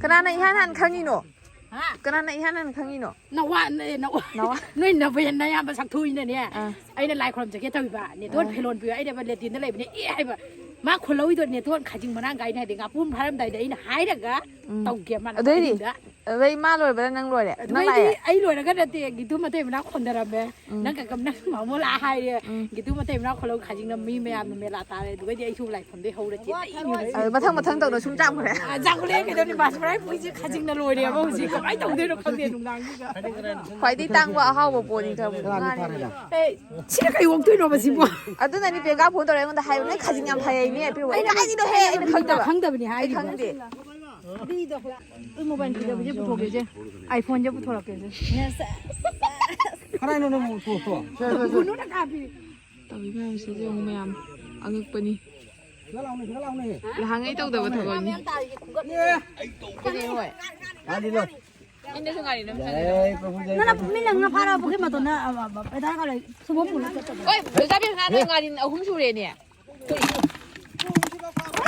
ꯀꯅꯥꯅ ꯏꯍꯥꯟ ꯍꯥꯟꯅ ꯈꯪꯉꯤꯅꯣ? ꯍꯥ? ꯀꯅꯥꯅ ꯏꯍꯥꯟ ꯍꯥꯟꯅ ꯈꯪꯉꯤꯅꯣ? ꯅꯋꯥ-, ꯅ-, ꯅꯋꯥ-, ꯅꯋꯥ-, ꯅꯣꯏ ꯅꯕꯦꯟ ꯅꯌꯥꯝꯕ ꯁꯛꯊꯨꯏꯅꯅꯦ꯫ ꯑꯥ꯫ ꯑꯩꯅ ꯂꯥꯏ ꯈꯨꯔꯨꯝ ꯆꯠꯀꯦ ꯇꯧꯔꯤꯕ, "ꯅꯦꯇꯣꯟ ꯑꯥ꯫ ꯐꯦꯂꯣꯟ ꯄꯤꯌꯨ", ꯑꯩꯅ ꯂꯦꯇꯤꯟꯗ ꯂꯩꯕꯅꯦ, "ꯑꯦ" ꯍꯥꯏꯕ꯫ ꯃꯥ ꯈꯨꯜꯍꯧꯏꯗꯣ ꯅꯦꯇꯣꯟ ꯈꯥꯖꯤꯡ ꯃꯔꯥꯡ ꯀꯥꯏꯅ ꯍꯥꯏꯗꯤ ꯉꯥꯄ꯭ꯔꯨꯝ ꯐꯥꯔꯝꯗꯥꯏꯗ ꯑꯩꯅ ꯍꯥꯏꯔꯒ ꯎꯝ꯫ ꯇꯧꯒꯦ ꯃꯥꯅ ꯑꯗꯩꯗꯤ? ꯑꯍꯤꯡꯗ꯫ ꯑꯗꯩ ꯃꯥ ꯂꯣꯏꯕꯗ ꯅꯪ ꯂꯣꯏꯔꯦ꯫ ꯅꯪ ꯑꯗꯨꯃꯥꯏꯗꯤ ꯂꯥꯛꯑꯦ꯫ ꯑꯩ ꯂꯣꯏꯔꯒ ꯅꯠꯇꯦ, ꯒꯤꯇꯨ ꯃꯇꯩ ꯃꯅꯥꯎ ꯈꯣꯟꯗꯔꯝꯃꯦ꯫ ꯎꯝ꯫ ꯅꯪ ꯀ-, ꯅꯪ ꯃꯥꯃꯣ ꯂꯥꯛꯑ ꯍꯥꯏꯔꯦ꯫ ꯎꯝ꯫ ꯒꯤꯇꯨ ꯃꯇꯩ ꯃꯅꯥꯎ ꯈꯣꯜꯂꯧ ꯈꯥꯖꯤꯡꯅ ꯃꯤ ꯃꯌꯥꯝꯅ ꯃꯦꯂꯥ ꯇꯥꯔꯦ꯫ ꯑꯗꯨꯒꯩꯗꯤ ꯑꯩꯁꯨ ꯂꯥꯏꯐꯝꯗꯩ ꯍꯧꯔ ꯆꯦꯟ ꯑꯗꯨ ꯃꯊꯪ ꯃꯊꯪ ꯇꯧꯅ ꯁꯨꯝ ꯆꯥꯝꯈ꯭ꯔꯦ꯫ ꯑ, ꯆꯥꯝꯈꯠꯂꯛꯑꯦ ꯀꯩꯗꯧꯅꯤ? ꯃꯥꯁ ꯃꯔꯥꯏ ꯄꯨꯏꯁꯦ ꯈꯥꯖꯤꯡꯅ ꯂꯣꯏꯔꯦꯕ ꯍꯧꯖꯤꯛ꯫ ꯀꯃꯥꯏꯅ ꯇꯧꯗꯣꯏꯅꯣ ꯈꯪꯗꯦ ꯅꯨꯡꯗꯥꯡꯁꯤꯗ꯫ ꯈ꯭ꯋꯥꯏꯗꯒꯤ ꯇꯥꯡꯕ ꯑꯍꯥꯎꯕ ꯄꯣꯠꯅꯤ ꯊꯕꯛ ꯉꯥꯅꯤ꯫ ꯑꯦ, ꯁꯤꯅ ꯀꯩ ꯑꯣꯛꯇꯣꯏꯅꯣꯕ ꯁꯤꯕꯨ? ꯑꯗꯨꯅꯅꯤ ꯄ꯭ꯔꯤꯌꯥꯡꯀꯥ ꯐꯣꯟ ꯇꯧꯔꯛꯑꯦ ꯑꯩꯉꯣꯟꯗ ꯍꯥꯏꯕ, "ꯅꯣꯏ ꯈꯥꯖꯤꯡ ꯌꯥꯝ ꯐꯩ ꯍꯥꯏꯅꯦ", ꯄꯤꯔꯛꯑꯣ꯫ ꯑꯩꯅ ꯈꯪꯗꯕꯅꯤ ꯑꯩ ꯍꯥꯏꯔꯤꯕ꯫ ꯈꯪꯗꯦ꯫ ꯑꯩ ꯃꯣꯕꯥꯏꯜ ꯐꯖꯕꯁꯦ ꯄꯨꯊꯣꯛꯀꯦꯁꯦ꯫ ꯑꯥꯏꯐꯣꯟꯁꯦ ꯄꯨꯊꯣꯔꯛꯀꯦꯁꯦ꯫ ꯀꯅꯥꯅꯣ ꯅꯪ ꯄꯨꯊꯣꯛꯇꯣ? ꯁꯦ, ꯁꯦ, ꯁꯦ꯫ ꯇꯧꯔꯤ ꯃꯌꯥꯝꯁꯤꯁꯨ ꯌꯦꯡꯉꯨ ꯃꯌꯥꯝ꯫ ꯑꯉꯛꯄꯅꯤ꯫ ꯁꯤꯗ ꯂꯥꯎꯅꯦ, ꯁꯤꯗ ꯂꯥꯎꯅꯦ꯫ ꯅꯍꯥꯟꯉꯩ ꯇꯧꯗꯕ ꯊꯕꯛꯅꯤ꯫ ꯑꯦ꯫ ꯀꯔꯤ ꯍꯣꯏ? ꯉꯥꯔꯤ ꯂꯣ꯫ ꯑꯩꯅꯁꯨ ꯉꯥꯔꯤ ꯑꯗꯨꯝ ꯆꯪꯉꯦ꯫ ꯖꯥꯏ ꯄ꯭ꯔꯚꯨ, ꯖꯥꯏ ꯅꯪꯅ ꯄ꯭ꯔꯚꯨ꯫ ꯃꯤꯅ ꯉꯥ ꯐꯥꯔꯒ ꯄꯨꯈ꯭ꯔꯤ ꯃꯇꯣꯟꯗ, ꯑ, ꯑ, ꯑ, ꯄꯩꯁꯥ ꯈꯔ ꯂꯩ, ꯁꯪꯒꯣꯝ ꯄꯨꯔ ꯆꯠꯇꯕ꯫ ꯑꯣꯏ, ꯂꯩꯁꯥꯕꯤ ꯉꯥ ꯅꯣꯏ ꯉꯥꯔꯤ ꯑꯍꯨꯝ ꯁꯨꯔꯦꯅꯦ꯫ ꯑꯦ,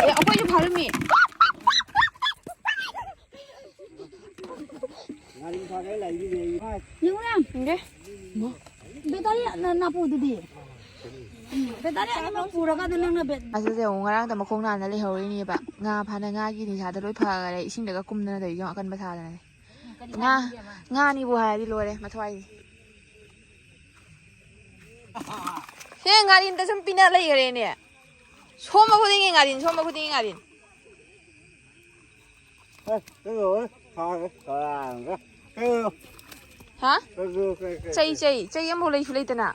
ꯑꯩꯈꯣꯏꯁꯨ ꯐꯥꯔꯝꯃꯤ꯫ ꯉꯥꯔꯤ ꯐꯥꯒꯦ ꯂꯩꯔꯤꯅꯦ꯫ ꯌꯦꯡꯉꯨꯅꯦ꯫ ꯏꯪꯒꯦ꯫ ꯕꯦꯇꯥꯔꯤ ꯅ-, ꯅꯥꯄꯨꯗꯨꯗꯤ? ꯎꯝ, ꯕꯦꯇꯥꯔꯤ ꯑꯅꯤꯃꯛ ꯄꯨꯔꯒ ꯑꯗꯨ ꯅꯪꯅ ꯕꯦꯠ-, ꯑꯁꯤꯁꯦ ꯑꯃꯨꯛ ꯉꯔꯥꯡꯗ ꯃꯈꯣꯡ ꯅꯥꯟꯅ ꯂꯩꯍꯧꯔꯤꯅꯦꯕ꯫ ꯉꯥ ꯐꯥꯅ ꯉꯥꯒꯤ ꯅꯤꯁꯥꯗ ꯂꯣꯏ ꯐꯈꯔꯦ꯫ ꯏꯁꯤꯡꯗꯒ ꯀꯨꯝꯗꯅ ꯇꯧꯔꯤꯁꯦ ꯌꯦꯡꯉꯣ, ꯑꯀꯟꯕ ꯁꯥꯗꯅ꯫ ꯉꯥ, ꯉꯥꯅꯤꯕꯨ ꯍꯥꯏꯔꯗꯤ ꯂꯣꯏꯔꯦ ꯃꯊ꯭ꯋꯥꯏꯗꯤ꯫ ꯁꯦ ꯉꯥꯔꯤꯟꯗ ꯁꯨꯝ ꯄꯤꯅ ꯂꯩꯈꯔꯦꯅꯦ꯫ ꯁꯣꯝꯕ ꯈꯨꯗꯤꯡꯒꯤ ꯉꯥꯔꯤꯟ, ꯁꯣꯝꯕ ꯈꯨꯗꯤꯡꯒꯤ ꯉꯥꯔꯤꯟ꯫ ꯑꯦ, ꯀꯩꯅꯣ, ꯐꯥꯔꯦ, ꯀꯥꯡꯒ꯫ ꯀꯩꯅꯣ, ꯍꯥ? ꯆꯩ, ꯆꯩ, ꯆꯩ ꯑꯃꯐꯥꯎ ꯂꯩꯁꯨ ꯂꯩꯇꯅ꯫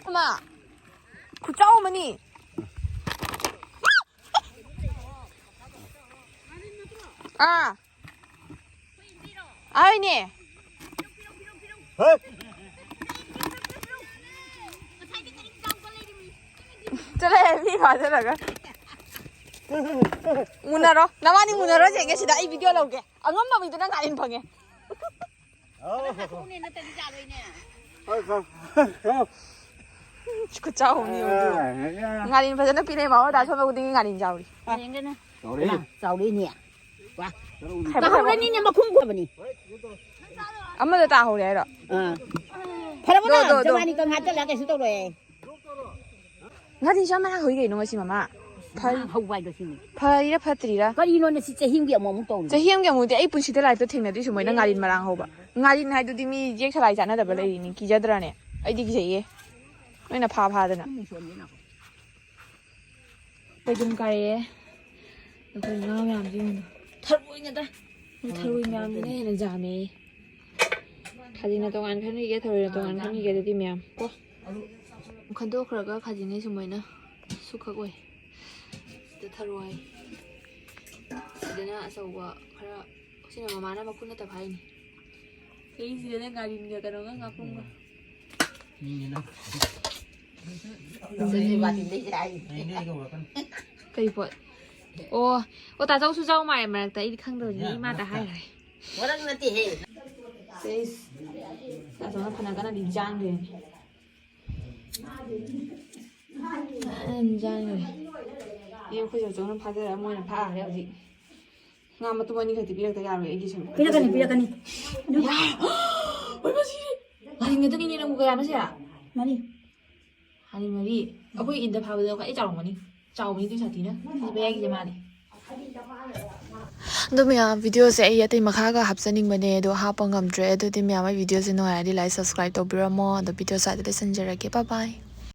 ꯑꯃ ꯈꯨꯆꯥꯎ ꯑꯃꯅꯤ꯫ ꯑꯥ꯫ ꯑꯩꯅꯦ꯫ ꯆꯠꯂꯣꯍꯦ, ꯃꯤ ꯐꯥꯖꯔꯒ꯫ ꯃꯨꯟꯅꯔꯣ꯫ ꯅꯕꯥꯅꯤ ꯃꯨꯟꯅꯔꯣ, ꯌꯦꯡꯒꯦ ꯁꯤꯗ꯫ ꯑꯩ ꯚꯤꯗꯤꯑꯣ ꯂꯧꯒꯦ꯫ ꯑꯉꯝꯕ ꯃꯤꯗꯨꯅ ꯉꯥꯔꯤꯟ ꯐꯪꯉꯦ꯫ ꯈꯨꯠ ꯆꯥꯎꯕꯅꯤ ꯑꯗꯨ꯫ ꯉꯥꯔꯤꯟ ꯐꯖꯅ ꯄꯤꯅꯩ, ꯃꯥ ꯍꯣꯏ ꯗꯥ ꯁꯣꯝꯕ ꯈꯨꯗꯤꯡꯒꯤ ꯉꯥꯔꯤꯟ ꯆꯥꯎꯔꯤ꯫ ꯌꯦꯡꯒꯦꯅꯦ꯫ ꯆꯥꯎꯔꯦ꯫ ꯆꯥꯎꯔꯦꯅꯦ꯫ ꯋꯥ꯫ ꯈꯥꯏꯕ, ꯈꯥꯏꯕ꯫ ꯇꯥꯍꯧꯔꯅꯤꯅꯦ, ꯃꯈꯨꯝ ꯈꯨꯕꯅꯤ꯫ ꯑꯃꯗ ꯇꯥꯍꯧꯔꯦ ꯍꯥꯏꯔꯣ? ꯑꯥ꯫ ꯐꯔꯕ ꯗꯣ, ꯅꯪ? ꯗꯣ, ꯗꯣ꯫ ꯖꯋꯥꯅꯤ ꯀꯪ ꯍꯥꯞꯆꯜꯂ ꯀꯩꯁꯨ ꯇꯧꯔꯣꯏ꯫ ꯉꯥꯔꯤꯟꯁꯨ ꯌꯥꯝ ꯃꯔꯥꯡ ꯍꯧꯏ ꯀꯩꯅꯣ ꯉꯁꯤ ꯃꯃꯥ꯫ ꯐꯔꯤ-, ꯃꯔꯥꯡ ꯍꯧꯕ ꯍꯥꯏꯗꯣ ꯁꯤꯅꯤ꯫ ꯐꯔꯤꯔꯥ ꯐꯠꯇ꯭ꯔꯤꯔꯥ? ꯀꯔꯤꯅꯣꯅꯦ ꯁꯤ ꯆꯍꯤ ꯑꯃꯒꯤ ꯑꯃꯨꯛ ꯇꯧꯔꯤ? ꯆꯍꯤ ꯑꯃꯒꯤ ꯑꯃꯨꯛꯇꯤ ꯑꯩ ꯄꯨꯟꯁꯤꯗ ꯂꯥꯏꯐꯇ ꯊꯦꯡꯅꯗ꯭ꯔꯤ ꯁꯨꯃꯥꯏꯅ ꯉꯥꯔꯤꯟ ꯃꯔꯥꯡ ꯍꯧꯕ꯫ ꯉꯥꯔꯤꯟ ꯍꯥꯏꯗꯨꯗꯤ ꯃꯤ ꯌꯦꯛ ꯁꯂꯥꯏ ꯆꯥꯟꯅꯗꯕ ꯂꯩꯔꯤꯅꯤ, ꯀꯤꯖꯗ꯭ꯔꯅꯦ? ꯑꯩꯗꯤ ꯀꯤꯖꯩꯌꯦ꯫ ꯅꯣꯏꯅ ꯐꯥ ꯐꯥꯗꯅ꯫ ꯁꯨꯝ ꯁꯣꯟꯒꯦ ꯂꯥꯛꯑꯣ꯫ ꯑꯩꯈꯣꯏ ꯑꯗꯨꯝ ꯀꯥꯔꯛꯑꯦ꯫ ꯑꯩꯈꯣꯏ ꯉꯥ ꯃꯌꯥꯝꯁꯦ ꯌꯦꯡꯉꯨ꯫ ꯊꯔꯣꯏ ꯉꯥꯛꯇ꯫ ꯊꯔꯣꯏ ꯃꯌꯥꯝꯁꯤꯅ ꯍꯦꯟꯅ ꯌꯥꯝꯃꯦ꯫ ꯈꯥꯖꯤꯡꯅ ꯇꯣꯉꯥꯟ ꯈꯟꯕꯤꯒꯦ, ꯊꯔꯣꯏꯅ ꯇꯣꯉꯥꯟ ꯈꯟꯕꯤꯒꯦ ꯑꯗꯨꯗꯤ ꯃꯌꯥꯝ ꯀꯣ꯫ ꯈꯟꯗꯣꯛꯈ꯭ꯔꯒ ꯈꯥꯖꯤꯡꯅ ꯁꯨꯃꯥꯏꯅ ꯁꯨꯈꯛ ꯑꯣꯏ꯫ ꯁꯤꯗ ꯊꯔꯣꯏ꯫ ꯁꯤꯗꯅ ꯑꯆꯧꯕ ꯈꯔ, ꯁꯤꯅ ꯃꯃꯥꯅ ꯃꯈꯨꯠ ꯅꯠꯇꯕ ꯍꯥꯏꯅꯤ꯫ ꯁꯤꯗꯅ ꯉꯥꯔꯤꯟꯒ ꯀꯩꯅꯣꯒ ꯉꯥꯄ꯭ꯔꯨꯝꯒ꯫ ꯃꯤꯅꯤꯅ꯫ ꯀꯔꯤ ꯄꯣꯠ? ꯑꯣ, ꯑꯣ, ꯇꯥꯆꯧꯁꯨ ꯆꯥꯎ ꯃꯥꯜꯂꯦ ꯃꯔꯛꯇ, ꯑꯩꯗꯤ ꯈꯪꯗꯕꯅꯤꯅ ꯏꯃꯥꯗ ꯍꯥꯏꯈ꯭ꯔꯦ꯫ ꯃꯔꯛ ꯅꯠꯇꯦꯍꯦ꯫ ꯁꯤꯁ, ꯇꯥꯆꯧꯅ ꯐꯅ ꯀꯟꯅꯗꯤ ꯌꯥꯟꯈ꯭ꯔꯦꯅꯦ꯫ ꯐꯖꯅ ꯌꯥꯟꯈ꯭ꯔꯦ꯫ ꯑꯦ, ꯑꯩꯈꯣꯏ ꯇꯥꯆꯧꯅ ꯐꯥꯖꯔ ꯃꯣꯏꯅ ꯐꯥꯈ꯭ꯔꯦ ꯍꯧꯖꯤꯛ꯫ ꯉꯥ ꯃꯇꯨꯝ ꯑꯅꯤꯈꯛꯇꯤ ꯄꯤꯔꯛꯇ ꯌꯥꯔꯣꯏ ꯑꯩꯒꯤ ꯁꯔꯨꯛ꯫ ꯄꯤꯔꯛꯀꯅꯤ, ꯄꯤꯔꯛꯀꯅꯤ꯫ ꯌꯥꯔꯦ꯫ ꯍꯣꯏ, ꯃꯁꯤ ꯉꯥꯔꯤ ꯉꯥꯛꯇꯅꯤꯅꯦ ꯅꯪꯕꯨ ꯀꯌꯥꯅꯣ ꯁꯦ? ꯃꯔꯤ꯫ ꯉꯥꯔꯤ ꯃꯔꯤ꯫ ꯑꯩꯈꯣꯏ ꯏꯟꯗ ꯐꯥꯕꯗꯣ ꯈ꯭ꯋꯥꯏꯗꯩ ꯆꯥꯎꯔꯝꯒꯅꯤ꯫ ꯆꯥꯎꯕꯅꯤ ꯑꯗꯨ ꯁꯥꯊꯤꯅ꯫ ꯁꯤ ꯃꯌꯥꯏꯒꯤꯁꯦ ꯃꯥꯅꯦ꯫ ꯑꯗꯣ ꯃꯌꯥꯝ, ꯚꯤꯗꯤꯑꯣꯁꯦ ꯑꯩ ꯑꯇꯩ ꯃꯈꯥꯒ ꯍꯥꯞꯆꯅꯤꯡꯕꯅꯦ, ꯑꯗꯣ ꯍꯥꯞꯄ ꯉꯝꯗ꯭ꯔꯦ꯫ ꯑꯗꯨꯗꯤ ꯃꯌꯥꯝ, ꯑꯩ ꯚꯤꯗꯤꯑꯣꯁꯦ ꯅꯨꯡꯉꯥꯏꯔꯗꯤ like, subscribe ꯇꯧꯕꯤꯔꯝꯃꯣ꯫ ꯑꯗꯣ ꯚꯤꯗꯤꯑꯣ ꯁ꯭ꯋꯥꯏꯗ ꯂꯣꯏꯁꯤꯟꯖꯔꯒꯦ꯫ Bye bye꯫